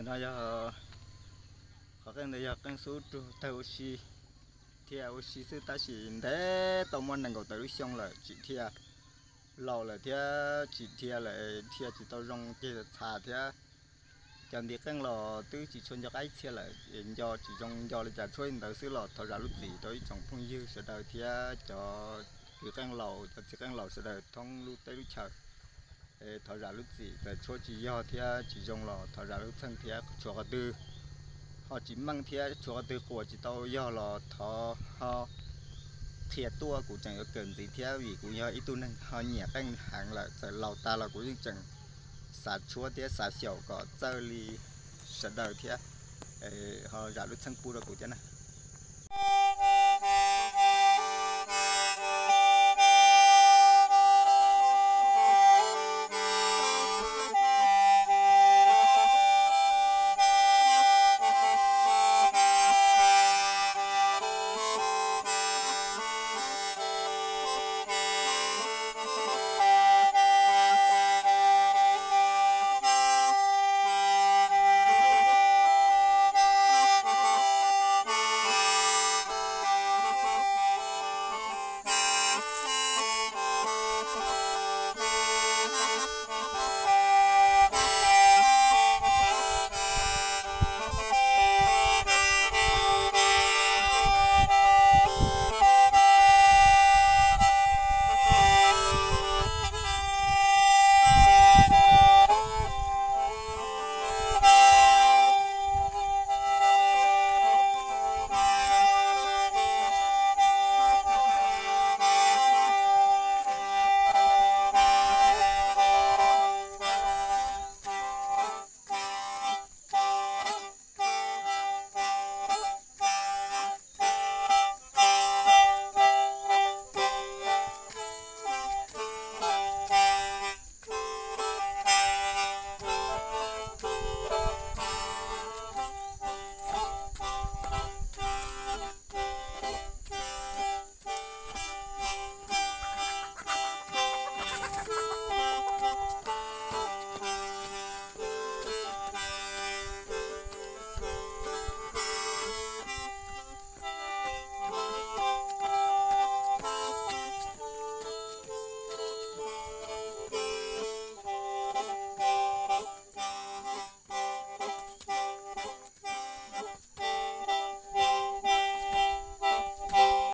No yog, qhov qeej ntawd yog qeej xub rug tawg ua si, dhia ua si xwb, tab sis ntev tau muaj nees nkaum tawm lub xyoo lawm tsis dhia, laus lawm thiab tsis dhia lawm, dhia tsis tau zoo ces txhav thiab. Cov ntiv qeej los twb tsis tshua nco qab ib txhia lawm, nco tsis zoo, nco li cas tshuab li ntawd xwb los thov zam lub txim rau ib tsoom phooj ywg sawv daws thiab cov kwv qeej laus, cov txiv qeej laus sawv daws thoob lub teb lub chaw. Thov zam lub txim, txawm tshuab tsis yog thiab tsis zoo los thov zam lub txim thiab. Tshuav qhov twg ho tsis meej thiab tshuav qhov twg quas tsis tau yog los thov ho qhia tuaj, kuv tseem yuav kawm ntxiv thiab, vim kuv yog ib tug neeg ho nyiam qeej heev lawm, txawm laus tag los kuv yeej tseem xav tshuab thiab xav xyaum kom txawj li sawv daws thiab. Ho zam lub txim pub rau kuv thiab na.